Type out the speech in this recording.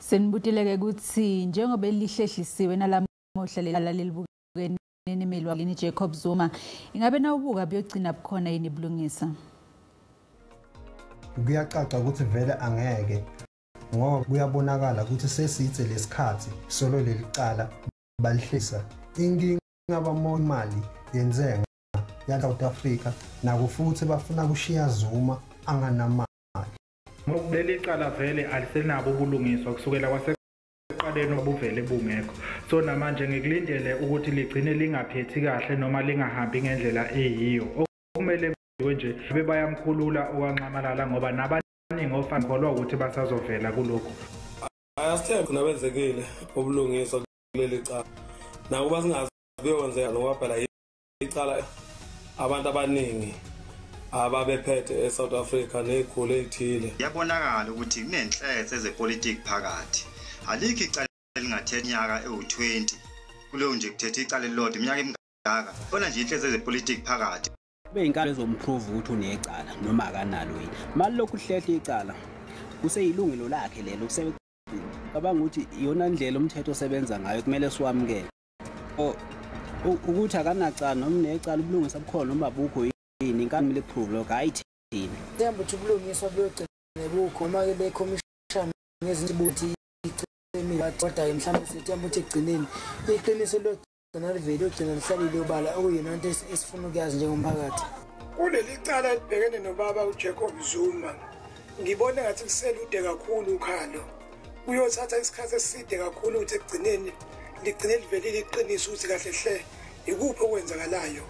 Senibutileke ukuthi njengoba elihlehlisiwe nalamuhla lalelibukene nemeli walini Jacob Zuma, ingabe nawubuka buyogcina bukhona yini bulungisa? Kuyacaca ukuthi vele angeke, ngoba kuyabonakala ukuthi sesithe lesikhathi solo lelicala balihlisa. Inkinga bamali yenzeka ya South Africa, nako futhi bafuna kushiya Zuma anganamali. Leli cala vele alisenabo ubulungiswa kusukela kwasekuqaleni obuvele bungekho. So namanje ngikulindele ukuthi ligcine lingaphethi kahle noma lingahambi ngendlela eyiyo. Okumele nje bebayamkhulula owanxamalala ngoba nabaningi ofakholwa ukuthi basazovela kulokhu. Ayasithemba nabenzekile ubulungiswa kuleli cala. Nakuba singazi kuyokwenzeka ngoba phela icala abantu abaningi ababephethe eSouth Africa nezikhulu ezithile. Yabonakala ukuthi kunenhlese ezepolitiki phakathi. Alikho icala elingathetha iminyaka ewu20. Kulowo nje kuthetha icala elilodwa iminyaka emingaka. Khona nje inhlese ezepolitiki phakathi. Kube inkalo ezomprove ukuthi unecala noma akanalo yini. Mali lokhu hlehle icala kuseyilungelo lakhe lelo kusebecabanga ukuthi iyona ndlela umthetho osebenza ngayo kumele siwamukele. Ukuthi akanacala noma unecala ubulungisa bukhona noma abukho yini inkalo kumele prove lokho ayithini. Themba ukuthi ubulungiswa buyogcina bukho uma ke le commission ngezinto icemile, kodwa mhlawumbe sithemba ukuthi ekugcineni iqiniso liyogcina livele liyogcina lihlalile obala, okuyiyona nto esifuna ukuyazi njengomphakathi. Kuleli cala elibhekene nobaba uJacob Zuma, ngibona ngathi liselude kakhulu ukhalo. Kuyothatha isikhathi eside kakhulu ukuthi ekugcineni ligcine livelile iqiniso ukuthi kahle hle ikuphi okwenzakalayo.